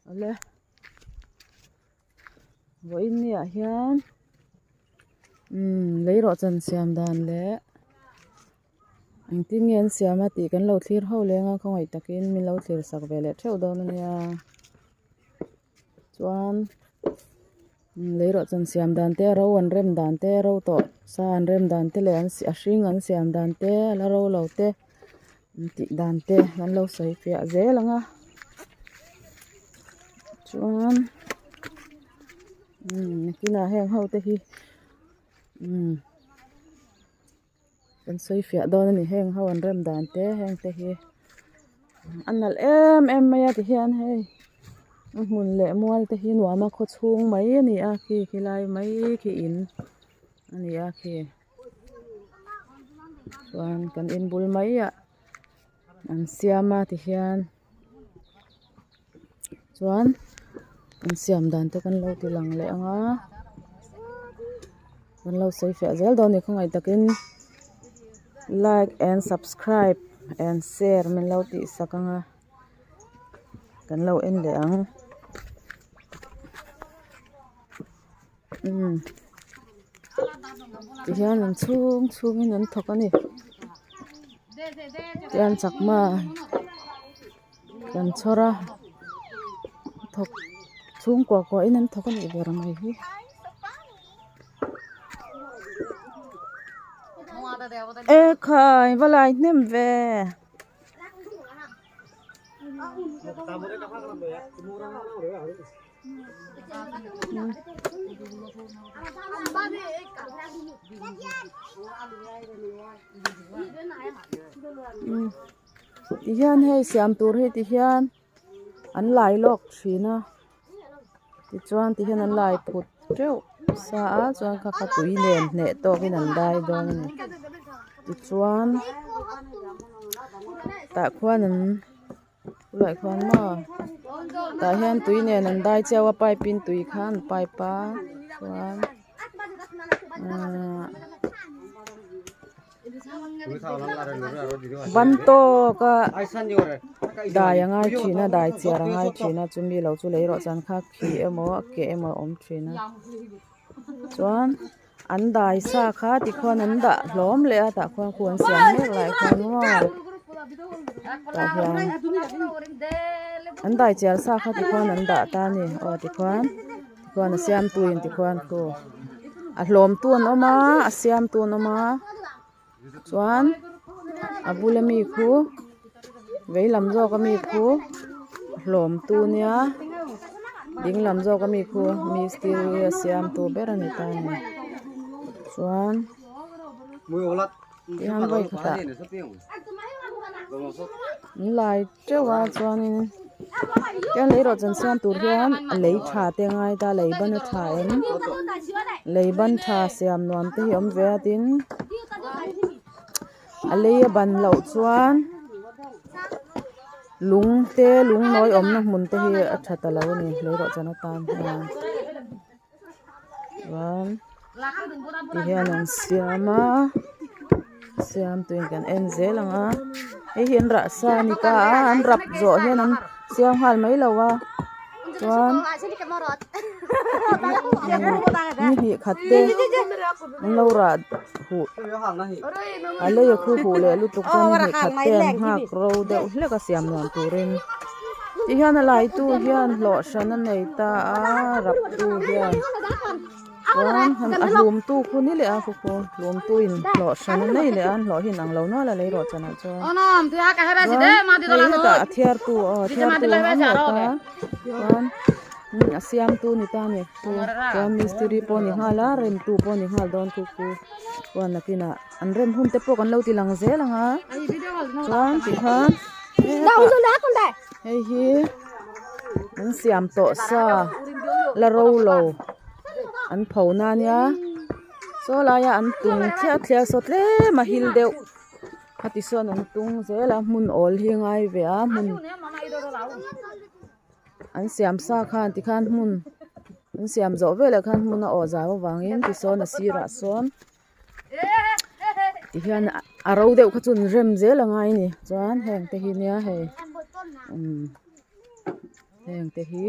Awle vawiin ni ah hian umm lei rawh chan siam dan leh engtin nge an siam a tih kan lo thlir ho leng a khawngaih takin min lo thlir sak ve leh theuh dawn a nia chuan lei rawh chan siam dan te ro an rem dan te ro tawh sa an rem dan te leh an a hring an siam dan te a la ro lo te. An tih dan te kan lo sawi fiah zel ang a chuan umm nakinah heng ho te hi umm kan sawi fiah dawn a ni heng ho an rem dan te heng te hi a nalh em em mai a tihian hei a hmun leh mual te hi nuam a khaw chhung mai a ni a khi khilai mai khi in a ni a khi. Chuan kan in bul mai ah an siam a tihian chuan an siam dan te kan lo ti lang leh ang a kan lo sawi fiah zel dawn a ni khawngaih takin like and subscribe and share min lo tih sak ang a kan lo en leh ang. Umm tihian an chhung chhungin an thawk a ni tihian chakma kan chhawr a thawk chhungkua kuahin an thawk a nih ber mai hi. Ekhai va lai hnem ve. Tihian hei siam tur hi tihian an lai lawk thin a tichuan tihian an lai phut teuh sa a chuan kha kha tui nen hneh tawkin an dai dawn a ni tichuan tah khuan an. Khulaiah khuan maw tah hian tui nen an dai chiau a pipe in tui kha an pipe a chuan ahh ban tawk a dai a ngai thin a dai chiar a ngai thin a chumi lo chu lei rawh chuan kha khi emaw a keh emaw a awm thin a chuan an dai sa kha tikhuan an dah hlawm leh a tah khuan khu an siam mek lai khuan maw tah hian an dai chiar sa kha tikhuan an dah ta a ni aw tikhuan tikhuan a siamtu in tikhuan khu a hlawm tu an awm a a siamtu an awm a chuan a bula mi khu vei lam zawk ami khu hlawm tu nia ding lam zawk ami khu mistiri a siam tu ber a ni ta a ni chuan tihian vawi khatah an lai teuh a chuanin tiang lei rawh chan siam tur hian a lei tha te a ngai ta lei ban a tha em lei ban tha siam nuam te hi a awm ve a tin a lei a ban loh chuan lung te lung nawi awmna hmun te hi a tha ta lo a ni lei rawh chan atan hian chuan ti hian an siam a siam tuin kan en zel ang a hei hi an rah sa a ni ta a an rap zawh hian an siam nghal mai lo a chuan ni hnih khat te an lo rah huh a lei a khu huh leh lutuk chuan ni hnih khat te an nghak ro deuh hlek a siam nuam turin. Ti hian a laitu hian hlawh hran a nei ta a rap tu hian chuan a hlum tu khu ni leh a khu khu hlum tu in hlawh hran a nei leh a an hlawh hi inang lo nual a lei rawh chanah chuan chuan hei hetah a thiar tu aw a thiar tu an awm leh ta chuan a siam tu ni ta a ni chuan mistiri pawh a ni nghal a rem tu pawh a ni nghal dawn khu khu chuan nakinah an rem hun te pawh kan lo ti lang zel ang a chuan tikhan hei hi an siam tawh sa la ro lo an pho na ania saw laia an tung thliah thliah saw tlem a hil deuh khati sawn an tung zel a hmun awl hi a ngai ve a hmun an siam sa khan tikhan hmun an siam zawh veleh khan hmun a awh zau avangin tisawn a sirah sawn. Tihian a ro deuh kha chu an rem zel a ngai a ni chuan heng te hi nia hei umm. Heng te hi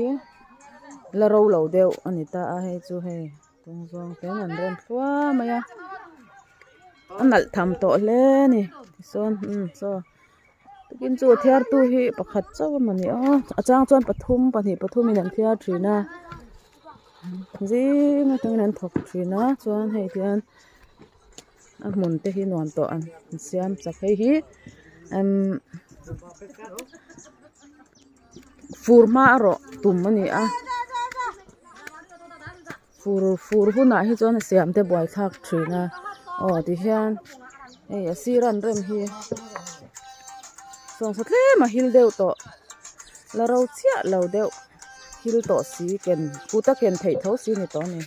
la ro lo deuh a ni ta a hei chu hei tung zawng ten an rem thluah mai a a nalh tham tawh hle a ni tichuan umm chaw tukin chu a thiar tu hi pakhat chauh a mawni aw a chang chuan pathum pahnih pathum in an thiar thin a zing atangin an thawk thin a chuan hei hian a hmun te hi nuam tawh an siam chak hei hi umm fur hma erawh tum a ni a fur fur hunah hi chuan a siam te buai thlak thin a aw tihian hei a sir an rem hi sawngsaw tlem a hil deuh tawh la ro chiah lo deuh hil tawh si ken kut a ken theih tho si a ni tawh a ni.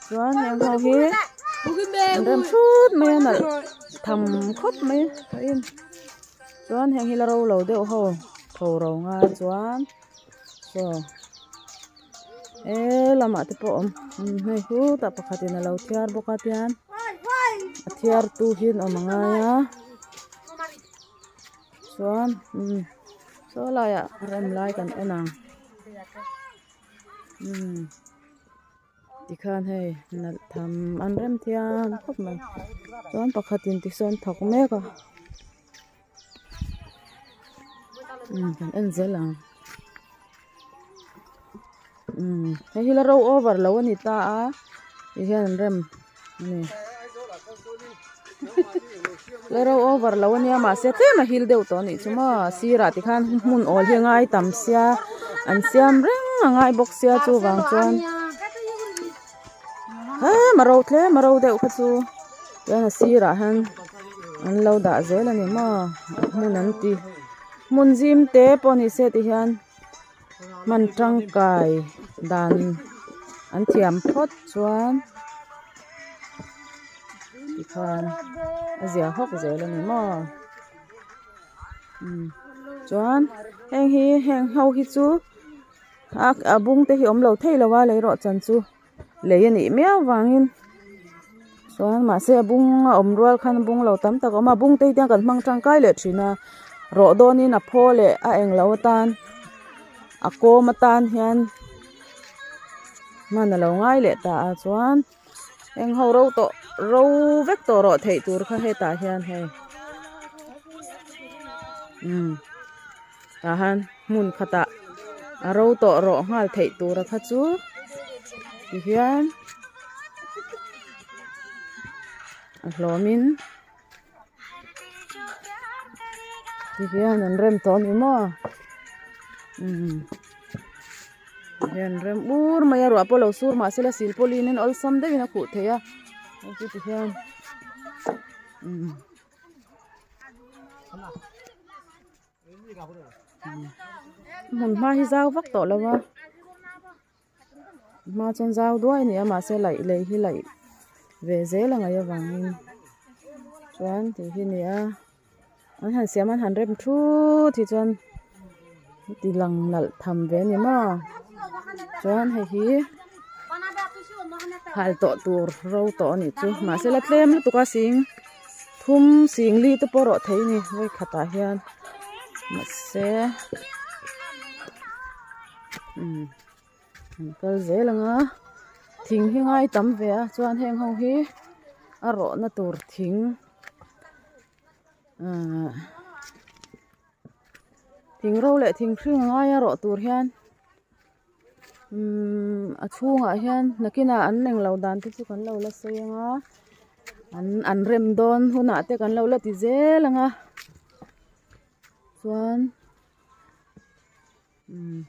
Chuan heng ho hi an rem thut mai a nalh tham khawp mai a in chuan heng hi la ro lo deuh ho tho ro ngai chuan saw he lamah te pawh a awm hei khutah pakhatin a lo thiar bawk a tian a thiar tu hi an awm a ngai a chuan saw laiah rem lai kan en ang umm. Tikhan hei nalh tham an rem thiam khawp mai chuan pakhatin tisawn thawk mek a umm kan en zel ang umm hei hi la ro over lo a ni ta a tihian an rem a ni la ro over lo a nia mahse tlem a hil deuh tawh a nih chu maw a sirah tikhan hmun awl hi a ngai tam sia an siam reng a ngai bawk sia chuvang chuan tlem a ro tlem a ro deuh kha chu chuan a sirah hian an lo dah zel a ni maw hmun an ti hmun zim te pawh ni se ti hian hman tangkai dan an thiam phawt chuan. Tikhan a zia hawk zel a ni maw umm chuan heng hi heng ho hi chu a a bung te hi awm lo thei lo a lei rawh chan chu lei a nih miau vangin chuan mahse a bung a awm rual khan a bung lo tam tak a awm a a bung te hi tiang kan hmang tangkai leh thin a rawh dawnin a phaw leh a englo atan a kawm atan hian. Hman a lo ngai leh ta a chuan eng ho ro tawh ro vek tawh rawh theih tur kha hetah hian hei umm tah hian hmun khatah a ro tawh rawh nghal theih tura kha chu tihian a hlawmin tihian an rem tawh a ni maw umm. Hian rem ur mai a ruah pawh lo sur mahse la silpawlin in awlsam deuhin a khuh thei a hei chu tihian umm hmun hma hi zau vak tawh lo a hma chuan zau duai a ni a mahse laih lei hi laih ve zel a ngaih avangin chuan tih hi a ni a. An han siam an han rem thut hi chuan ti lang nalh tham ve a ni maw chuan hei hi hal tawh tur ro tawh a nih chu mahse la tlem lutuk a sing thum sing li te pawh rawh thei a ni vawi khatah hian mahse umm an kal zel ang a thing hi ngai tam ve a chuan heng ho hi a rawhna tur thing. Ahh thing ro leh thing hring a ngai a rawh tur hian umm a chhungah hian nakinah an englo dan te chu kan lo la sawi ang a an an rem dawn hunah te kan lo la ti zel ang a chuan umm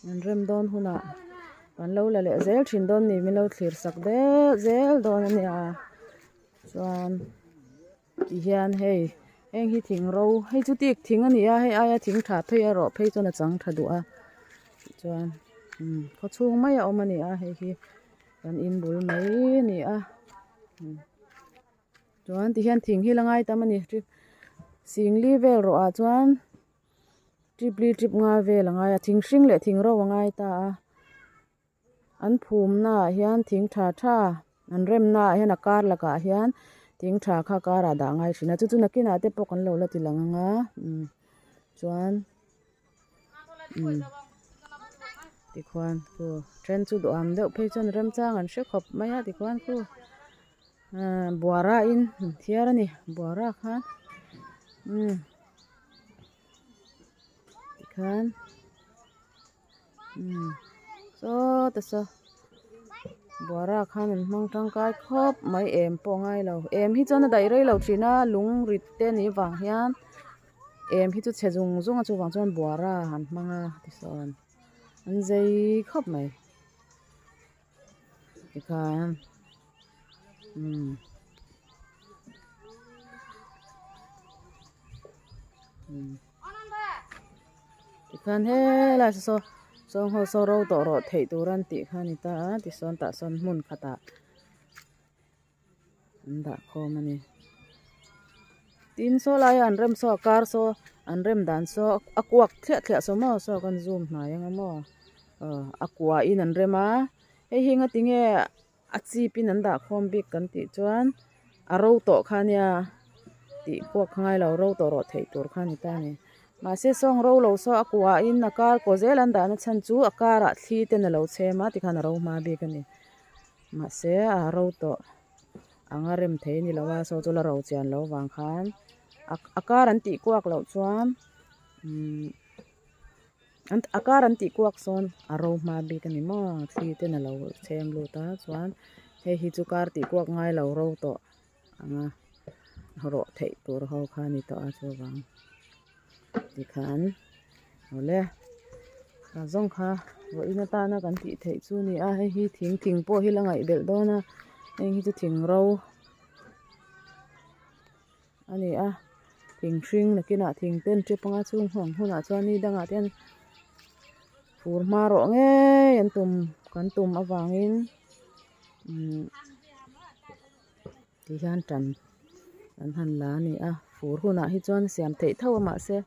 an rem dawn hunah kan lo la leh zel thin dawn ni min lo thlir sak deuh zel dawn a nia chuan ti hian hei heng hi thing ro hei chu tik thing a ni a hei aia thing tha phei erawh phei chuan a chang tha duh a chuan umm khaw chhung mai a awm a ni a hei hi kan in bul mai a ni a chuan ti hian thing hi la ngai tam a ni sing li vel rawh ah chuan. Trip li trip nga vel a ngai a thing hring leh thing ro a ngai ta a an phum naah hian thing tha tha an rem naah hian a kar lakah hian thing tha kha karah dah ngai thin a chu chu nakinah te pawh kan lo la ti lang ang a umm chuan. Umm tikhuan khu then chu duham deuh phei chuan remchang an hre khawp mai a tikhuan khu ahh buara in an thiar a ni buara khan umm tikhan umm saw te saw buara khan an hmang tangkai khawp mai em pawh a ngai lo em hi chuan a daih rei lo thin a lung rit te a nih vang hian em hi chu chhe zung zung a chuvang chuan buara an hmang a tisawn an zei khawp mai tikhan umm umm tikhan helai saw sawng ho saw ro tawh rawh theih tur an tih kha a ni ta a tisawn tah sawn hmun khatah an dah khawm a ni tin saw laia an rem saw a kar saw an rem dan saw a kuak thliah thliah saw maw saw kan zoom hnai ang a maw aw a kuahin an rem a hei hi engati nge a chip in an dah khawm bik kan tih chuan a ro tawh kha nia tih kuak kha ngailo ro tawh rawh theih tur kha a ni ta a ni mahse sawng ro lo saw a kuahin a kar kaw zel an dahna chhan chu a karah thli ten a lo chhem a tikhan a ro hma bik a ni. Mahse a ro tawh anga rem thei a ni lo a saw chu la ro chian loh avang khan a kar an tih kuak loh chuan umm a kar an tih kuak sawn a ro hma bik a ni maw thli ten a lo chhem lut a chuan hei hi chu kar tih kuak ngai lo ro tawh anga rawh theih tur ho kha a ni tawh a chuvang tikhan awle a zawng kha vawiin atana kan tih theih chu a ni a hei hi thing thing pawh hi la ngaih belh dawn a heng hi chu thing ro a ni a thing hring nakinah thing ten tep anga chung hawng hunah chuan ni dangah te hian fur hma rawh ngei an tum kan tum avangin umm. Ti hian tan an han la a ni a fur hunah hi chuan siam theih tho a mahse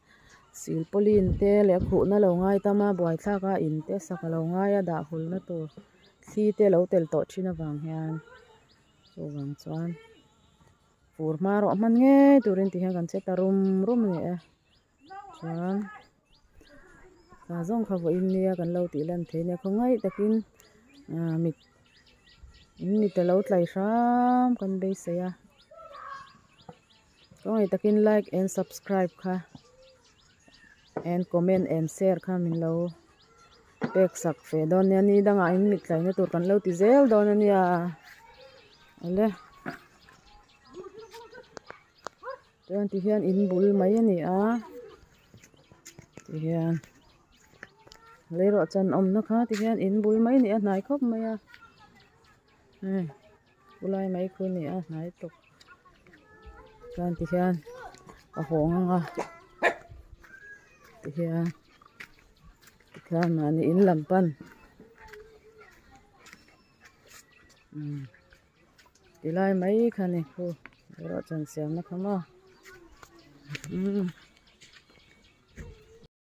silpawlin te leh khuhna lo ngai tam a buaithlak a in te sak a lo ngai a dah hulna tur thli te lo tel tawh thin avang hian chuvang chuan fur hma rawh hman ngei turin ti hian kan che ta rum rum a ni e chuan a zawng kha vawiin nia kan lo tih lan theih nia khawngaih takin ah mit in mit a lo tlai hram kan beisei a khawngaih takin like and subscribe kha and comment and share kha min lo pek sak ve dawn nia ni dangah in mit tlaina tur kan lo ti zel dawn a nia awle. Chuan ti hian in bul mai a ni a ti hian leirawh chan awmna kha ti hian in bul mai a ni a hnai khawp mai a hei khulai mai khu a ni a hnai tawp chuan ti hian a hawng ang a ti hian tikhian mahni in lam pan umm. Tilai mai kha ni khu erawh chuan siamna kha maw umm.